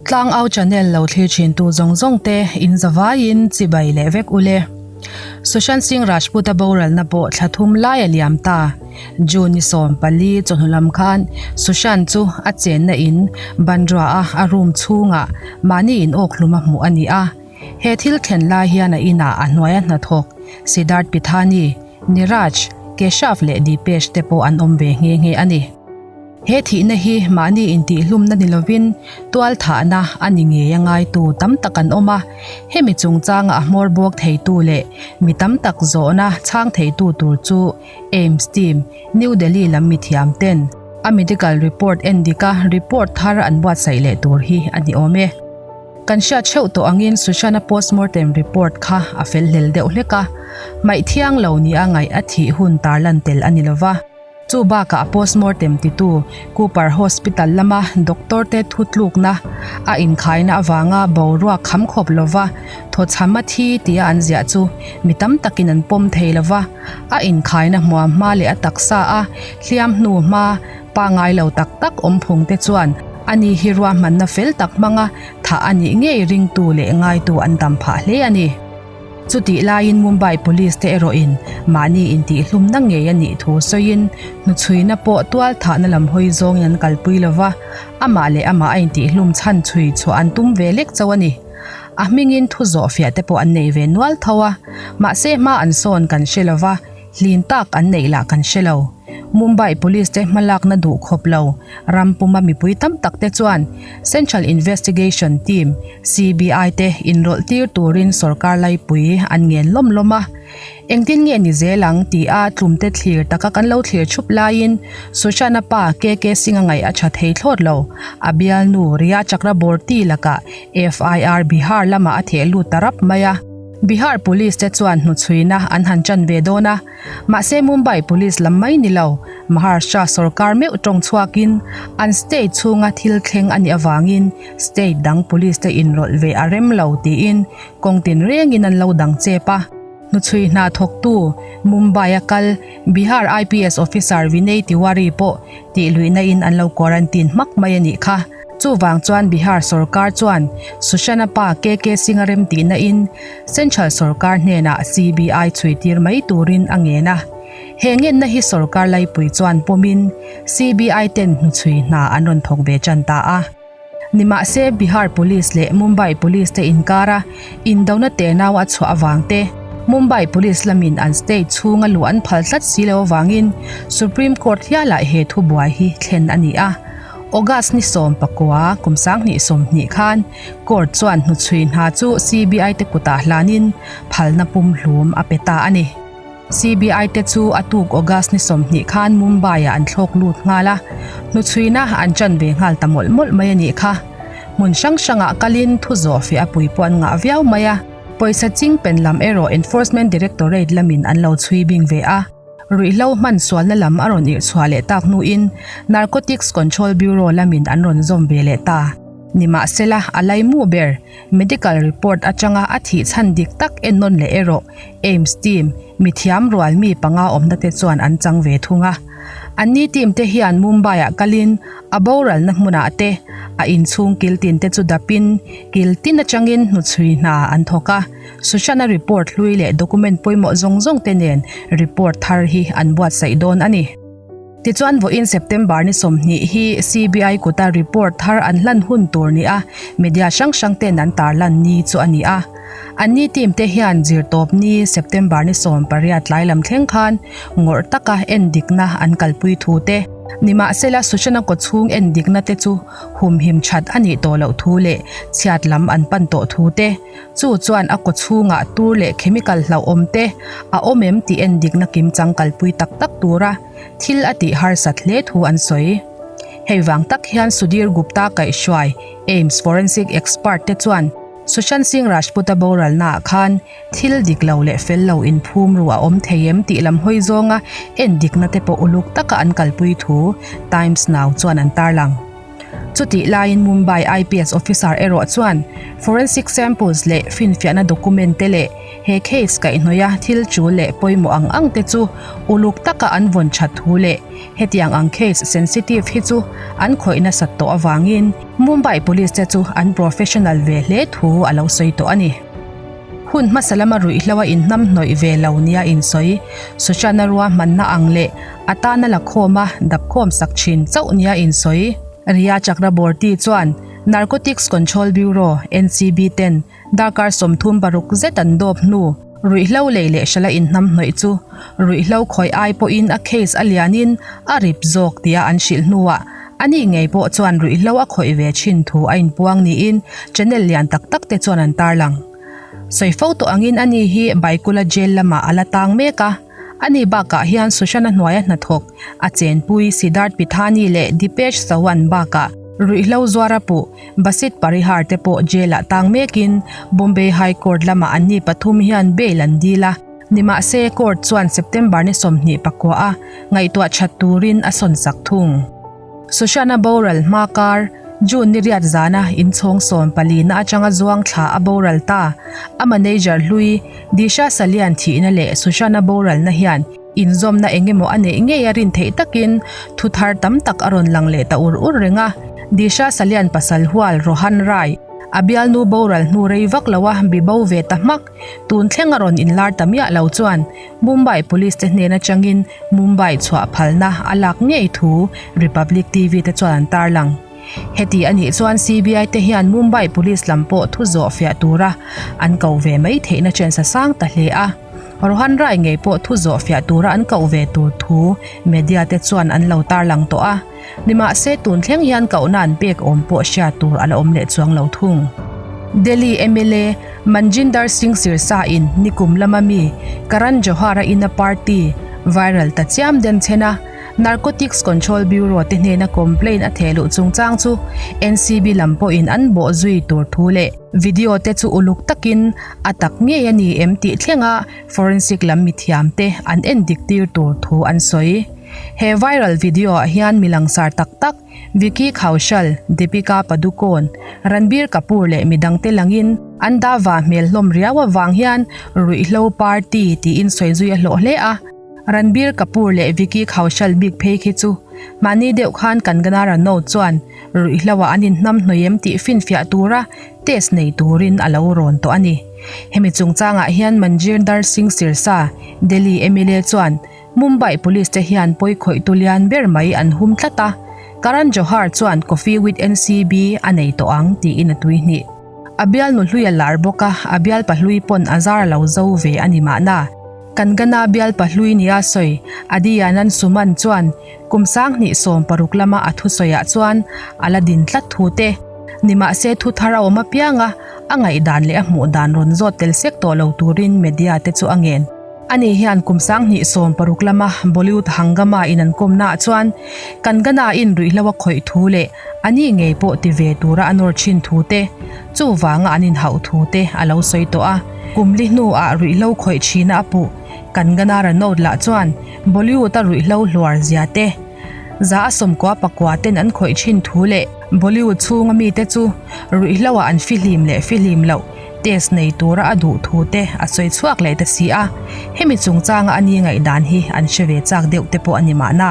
Tlangau channel lo thlir thintu zawng zawng te in zavaiin chibai leh vek ule. Sushant Singh Rajput-a boralna pawh thla thum lai a liam ta. June ni 14 chawhnu lam khan Sushant chu a chenna in Bandra-a a room chhungah mahni in awk hlum a hmuh a ni a. He thil thlen lai hian a inah a hnuaia hnathawk Siddharth Pithani, Niraj, Keshav leh Deepesh te pawh an awm ve nghe nghe a ni. He thihna hi mahni intihhlumna ni lovin tualthahna a ni ngei a ngaitu tam tak an awm a, hemi chungchanga a hmawr bawk theitu leh mi tam tak zawhna chhang theitu tur chu AIIMS team, New Delhi lam mithiam ten a medical report endika report thar an buatsaih leh tur hi a ni awm e. Kan hriat theuh tawh angin Sushant-a postmortem report kha a fel hlel deuh hlek a, hmaih thiang lo nia ngaih a thih hun tarlan tel a ni lova. Chu bakah postmortem titu Cooper Hospital lama doctor te thutlukna a inkhaina avanga boruak kham khawp lova thawchham a thi tia an ziah chu mi tam takin an pawm thei lova, a inkhaina hmuam hma leh a taksa a hliam hnu hma pangngai lo tak tak awm phung te chuan ani hi ruahmanna fel tak hmanga thah a nih ngei ringtu leh ngaitu an tam phah hle a ni. Chutih laiin Mumbai Police te erawhin mahni intihhlumna ngei a nih thu sawiin hnuchhuina pawh tual thahna lam hawi zawngin an kalpui lo va, amah leh amah a intihhlum chhan chhui chhuah an tum ve lek chauh a ni. A hmingin thu zawh fiah te pawh an nei ve nual tho a, mahse hma an sawn kan hre lo va, hlin tak an neih lah kan hre lo. Mumbai Police te hmalakna duh khawp lo ram puma mipui tam tak te chuan Central Investigation Team, CBI, te inrawlh tir turin sorkar laipui an ngen lawm lawm a. Engtin nge ni zel ang ti a tlumte thlir taka kan lo thlir thup laiin Sushant-a pa KK Singh-a ngaih a tha thei thlawt lo. A bialnu Rhea Chakraborty lakah FIR Bihar lamah a theh lut ta rap mai a. Bihar Police te chuan hnuchhuina an han chan ve dawn a. Mahse Mumbai Police lam mai ni lo, Maharashtra sorkar meuh tawng chhuakin an state chhunga thil thleng a nih avangin state dang police te inrawlh ve a rem lo tiin kawng tinrengin an lo dang chep a. Hnuchhui hna thawktu Mumbai-a kal Bihar IPS officer Vinay Tiwari pawh tihluihna in an lo quarantine hmak mai a nih kha. Chuvang chuan Bihar sorkar chuan Sushant-a pa KK Singh-a remtihna in Central sorkar hnenah CBI chhuitir mai turin a ngen a. He ngenna hi sorkar laipui chuan pawmin CBI ten hnuchhui hna an rawn thawk ve tan ta a. Nimahse, Bihar Police leh Mumbai Police te inkara indona tenau a chhuah avang te, Mumbai Police lamin an state chhunga luh an phal tlat si lo avangin Supreme Court hialah he thubuai hi thlen a ni a. August ni 19, kum 2020 khan Court chuan hnuchhui hna chu CBI te kutah hlanin phalna pumhlum a pe ta a ni. CBI te chu a tuk August ni 20 khan Mumbai-ah an thlawk lut nghal a, hnuchhuina an ṭan ve nghal ta mawlh mawlh mai a nih kha. Hmun hrang hrangah kalin thu zawh fiah a pui pawh an ngah viau mai a, pawisa ching pen lam erawh Enforcement Directorate lamin an lo chhui bing ve a. Ruihhlo hman sualna lam a rawn irhchhuah leh tak hnuin Narcotics Control Bureau lamin an rawn zawm ve leh ta. Nimahsela, a laimu ber, medical report atanga a thih chhan dik tak ennawn leh erawh AIIMS team, mithiam rual mi panga awmna te chuan an chang ve thung a. Anni team te hian Mumbai-ah kalin a boralna hmunah te, a inchhung kil tin te chu dapin kil tin atangin hnuchhui hna an thawk a. Sushant-a report hlui leh document pawimawh zawng zawng te nen report thar hi an buatsaih dawn a ni. Tichuan vawiin September ni 20 hi CBI kuta report thar an hlan hun tur ni a, media hrang hrang ten an tarlan ni chu a ni a. Anni team te hian zirtawp ni September ni 18 tlai lam thleng khan ngawrh taka endikna an kalpui thu te, nimahsela Sushant-a kawchhung endikna te chu humhim that a nih tawh loh thu leh chhiat lam an pan tawh thu te, Chu chuan a kaw chhungah tur leh chemical hlauhawm te a awm em tih endikna kimchang kalpui tak tak tura thil a tih harsat hle thu an sawi. Hei vang tak hian Sudhir Gupta kaihhruai AIIMS forensic expert te chuan Sushant Singh Rajput-a boralnaah khan thil dik lo leh fel lo inphum ru a awm thei em tih lam hawi zawnga endikna te pawh uluk taka an kalpui thu Times Now chuan an tarlang. Chutih laiin Mumbai IPS officer erawh chuan forensic samples leh finfiahna document te leh he case kaihhnawih a thil tul leh pawimawh ang ang te chu uluk taka an vawn that thu leh hetiang ang case sensitive hi chu an khawih nasat tawh avangin Mumbai Police te chu an professional ve hle thu a lo sawi tawh a ni. Hun hmasa lama ruihhlo a inhnamhnawih ve lo nia insawi, Sushant-a ruahmanna ang leh a tana la khawma dapkhawm sak thin chauh nia insawi. Rhea Chakraborty chuan Narcotics Control Bureau, NCB, ten darkar 36 zet an dawp hnu ruihhlo lei leh hrala inhnamhnawih chu ruihhlo khawih ai pawhin a case a lianin a rip zawk tia an hrilh hnuah ani ngei pawh chuan ruihhlo a khawih ve thin thu a inpuang niin channel lian tak tak te chuan an tarlang. Sawi fo tawh angin ani hi Baikula jail lamah a la tang mek a, ani bakah hian Sushant-a hnuaia hnathawk a chenpui Siddharth Pithani leh Dipesh Sawant bakah ruihhlo zuara puh Basit Parihar te pawh jail-ah tang mekin Bombay High Court lamah anni pathum hian bail an dil a, nimahse court chuan September ni 29 a ngaihtuah that turin a sawnsak thung. Sushant-a boral hma kar, June ni riat zana inchhawng sawm palina atanga zuang thla a boral ta. A manager hlui, Disha Salian thihna leh Sushant-a boralna hian inzawmna eng emaw a neih ngei a rin theih takin thu thar tam tak a rawn lang leh ta ur ur reng a. Disha Salian pasal hual Rohan Rai, a bialnu boral hnu rei vak loa bibo ve ta hmak, tun thleng a rawn inlar ta miah lo chuan Mumbai Police te hnen atangin Mumbai chhuah phalna a lak ngei thu Republic TV te chuan an tarlang. Heti a nih chuan CBI te hian Mumbai Police lam pawh thu zawh fiah tura an koh ve mai theihna chance a sang ta hle a. Rohan Rai ngei pawh thu zawh fiah tura an koh ve tur thu media te chuan an lo tarlang tawh a. Nimahse tun thleng hian kohna an pek awm pawh hriat tur a la awm leh chuang lo thung. Delhi mla Manjinder Singh Sirsa in nikum lama mi Karan Johar-a ina party viral ta chiam den chhen a, Narcotics Control Bureau te hnena complaint a theh luh chungchang chu NCB lam pawhin an bawh zui tur thu leh video te chu uluk takin a tak ngei a ni em tih thlenga forensic lam mithiam te an endik tir tur thu an sawi. He viral video ah hian mi langsar tak tak Vicky Kaushal, Deepika Padukone, Ranbir Kapoor leh midangte langin an dava hmel hlawm riau avang hian ruihhlo party tiin sawi zui a hlawh hle a. Ranbir Kapoor leh Vicky Kaushal bik phei khi chu mahni deuh khan Kangana Ranaut chuan ruihhlo ah an inhnamhnawih em tih finfiah tura test nei turin a lo rawn tawh a ni. Hemi chungchangah hian Manjinder Singh Sirsa, Delhi mla chuan Mumbai Police te hian pawi khawih tu lian ber mai an hum tlat a, Karan Johar chuan Coffee with NCB a nei tawh ang tiin a tui hnih. A bialnu hlui a lar bawk a, a bialpa hlui pawn a zar lo zo ve a ni mahna. Kangana bialpa hlui nia sawi Adiyanan Suman chuan kum 2016 lama a thusawiah chuan a la din tlat thu te, nimahse thu thar a awm apiang a, a ngaihdan leh a hmuh dan rawn zawt tel sek tawh lo turin media te chu a ngen. Ani hian kum 2016 lama Bollywood hangama in an kawmnaah chuan Kangana-in ruihhlo a khawih thu leh ani ngei pawh ti ve tura a nawr thin thu te, chuvanga an inhauh thu te a lo sawi tawh a. Kum li hnuah ruihhlo khawih thina a puh Kangana Ranaut lah chuan Bollywood-a ruihhlo hluar zia te, za a sawmkua pakua ten an khawih thin thu leh Bollywood chhunga mite chu ruihhloah an fihlim leh fihlim loh Test nei tura a duh thu te a sawi chhuak leh ta si a, hemi chungchanga a ni ngaihdan hi an hre ve chak deuh te pawh a ni mahna.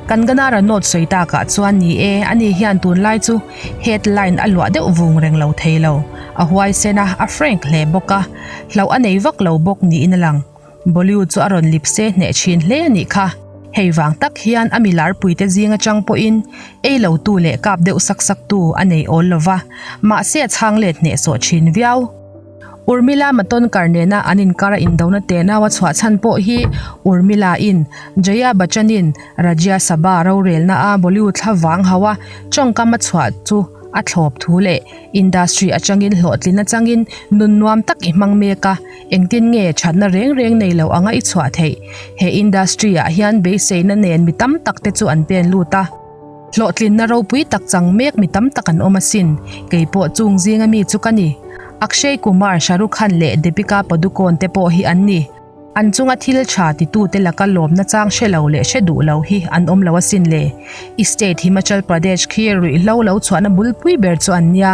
Kangana Ranaut sawi takah chuan ni e, ani hian tunlai chu headline a luah deuh vung reng lo thei lo, a huaisen a, a frank hle bawk a, hlauh a nei vak lo bawk niin a lang. Bollywood chu a rawn lip se hneh thin hle a nih kha. Hei vang tak hian a mi larpuite zing atang pawhin ei lotu leh kap deuh sak saktu a nei awl lo va, mahse a chhang let hnehsawh thin viau. Urmila Matondkar nena an inkara indona tenau a chhuah chhan pawh hi Urmila-in Jaya Bachchan-in Rajya Sabha rorelna a Bollywood thla vang hauha tawngkam a chhuah chu a thlawp thu leh Industry atangin hlawhtlin atangin nun nuam tak i hmang mek a, engtin nge thatna reng reng nei lo anga i chhuah theih? He industry ah hian beiseina nen mi tam tak te chu an pen lut a, hlawhtlinna ropui tak chang mek mi tam tak an awm asin, kei pawh chung zinga mi chu ka ni. Akshay Kumar, Shahrukh Khan leh Deepika Padukone te pawh hi an ni. An chunga thil tha titute laka lawmna chang hre lo leh hre duh lo hi an awm lo asin le. I state Himachal Pradesh khi ruihhlo lo chhuahna bulpui ber chu an nia.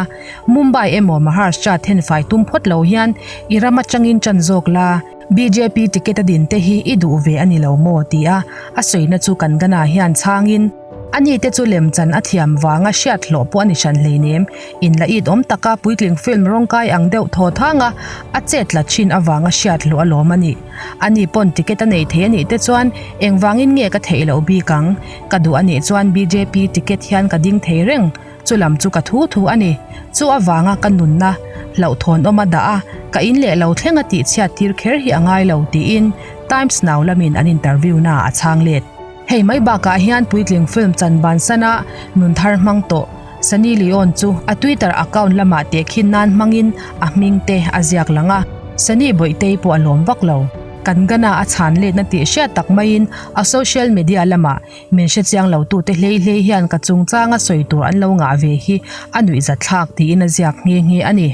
Mumbai emaw Maharashtra thenfai tum phawt lo hian i ram atangin tan zawk la. Bjp ticket a din te hi i duh ve a ni lo maw? ti a a sawina chu Kangana hian chhangin, Ani te chu lemchan a thiam vanga hriat hlawh pawh a ni hran hleinem. Inla it awm taka puitling film rawngkai ang deuh thaw thanga a chet tla thin avanga hriat hlawh a lawm a ni. Ani pawn ticket a nei thei a nih te chuan engvangin nge ka theih loh bik ang? Ka duh a nih chuan bjp ticket hian ka ding thei reng. Chu lam chu ka thu thu a ni. Chu avanga ka nunna hlauhthawnawm a dah a, ka in leh lo thleng a tihchhiat tir kher hi a ngai lo tiin Times Now lamin an interview naah a chhang let. Hei mai bakah hian puitling film chan bansan a nun thar hmang tawh Sunny Leone chu a Twitter account lamah tehkhin nan hmangin a hming te a ziak lang a, Sunny Bawihtei pawh a lawm vak lo. Kangana a chhan letna tih hriat tak maiin a social media lamah Min hrechiang lo tute hlei hlei hian ka chungchanga sawi tur an lo ngah ve hi a nuihzatthlak tiin a ziak nghe nghe a ni.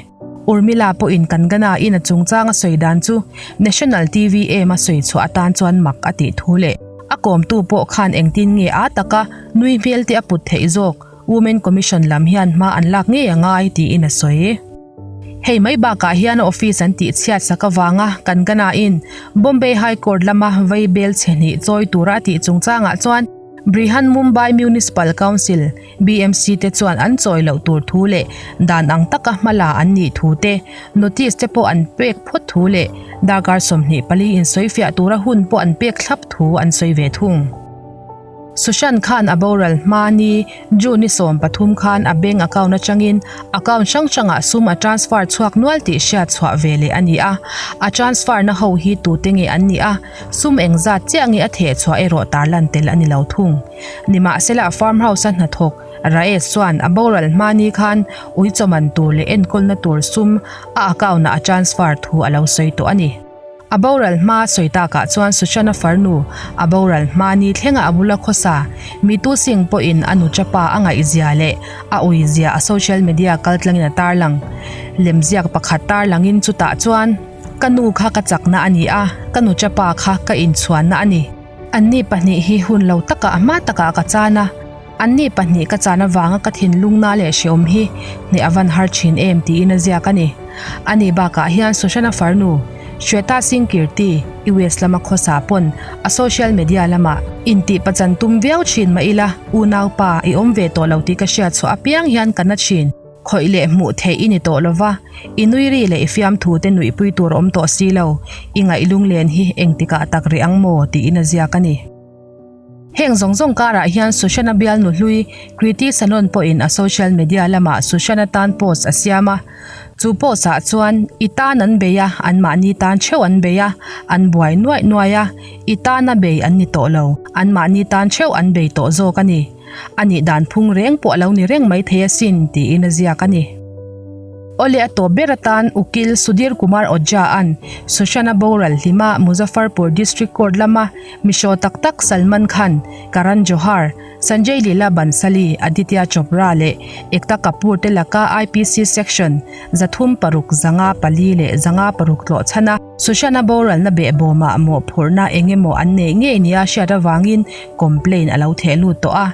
Urmila pawhin Kangana in a chungchanga sawi dan chu National TV em a sawi chhuah atan chuan mak a tih thu leh a kawmtu pawh khan engtin nge a taka nui hmel te a put theih zawk Women Commission lam hian hma an lak ngei a ngai tiin a sawi. Hei mai bakah hian a office an tih chhiat sak avanga Kangana in Bombay High Court lama vei bel chhe hnih chawi tura a tih chungchangah chuan Brihan Mumbai Municipal Council, BMC, te chuan an chawi loh tur thu leh dan ang taka hmala an nih thu te, notice te pawh an pek phawt thu leh darkar 24 insawifiah tura hun pawh an pek thlap thu an sawi ve thung. Sushant khan a boral hma ni June ni 13 khan a bank account atangin account hrang hrangah sum a transfer chhuak nual tih hriat chhuah ve leh a ni a. A transfer na ho hi tute nge an nih a, sum engzat chiah nge a theh chhuah erawh tarlan tel a ni lo thung. Nimahsela farm house a hnathawk Raesh chuan a boral hma ni khan uichawman tur leh enkawlna tur sum a account ah a transfer thu a lo sawi tawh a ni. A boral hma sawi takah chuan Sushana farnu a boral hma ni thlenga a bula khawsa Mitu Singh pawhin a nuchapa a ngaihzia leh a uizia a social media kaltlangin a tarlang. Lemziak pakhat tarlangin chutah chuan, Ka nu kha ka chakna a ni a, ka nuchapa kha ka inchhuanna a ni. Anni pahnih hi hun lo takah a hma takah ka chan a. Anni pahnih ka chan avanga ka thinlungna leh hreawm hi hneh a van har thin em tiin a ziak a ni. Ani bakah hian Sushana farnu, Shweta Singh Kirti, US lama khawsa pawn a social media lamah intih pachan tum viau thin mah ila unaupa i awm ve tawh lo tih ka hriat chhuah apiang hian ka na thin. Khawih leh hmuh theih i ni tawh lova, i nui ri leh i fiamthu te nuihpui tur awm tawh si lo, i ngaih lunglen hi engtikah tak rih ang maw tiin a ziak a ni. Heng zawng zawng karah hian Sushana bialnu hlui Kriti Sanon pawhin a social media lamah Sushana tan post a siam a. Chu post ah chuan, I tan an bei a, anmahni tan theuh an bei a, an buai nuaih nuaih a, i tana bei an ni tawh lo, anmahni tan theuh an bei tawh zawk a ni. A nih dan phung reng pawh a lo ni reng mai thei asin, tiin a ziak a ni. Awle a tawp ber atan Ukil Sudhir Kumar Ojha-a'n Sushana boral hlima Muzaffarpur District Court lama Mishaw tak tak Salman Khan, Karan Johar, Sanjay Leela Bhansali, Aditya Chopra leh Ekta Kapoor te laka IPC Section 306 504 leh 56 tlawh chhan a, Sushant-a boralna behbawmah mawhphurhna eng emaw an neih ngei nia hriat avangin complaint a lo theh lut tawh a.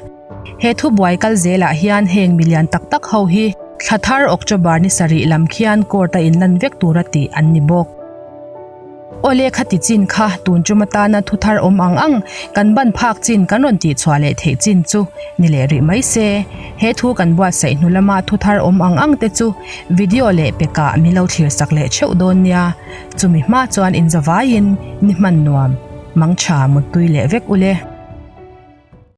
He thubuai kal zelah hian heng milian tak tak ho hi thla thar October ni sarih lam khian court a inlan vek tura tih an ni bawk. Awle khati chin kha tun tum atana thu thar awm ang ang kan ban phak chin kan rawn tih chhuah leh theih chin chu ni leh rih mai se. He thu kan buatsaih hnu lama thu thar awm ang ang te chu video leh pekah min lo thlir sak leh theuh dawn nia. Chumi hma chuan inzavaiin ni hman nuam, mangtha muttui leh vek ule.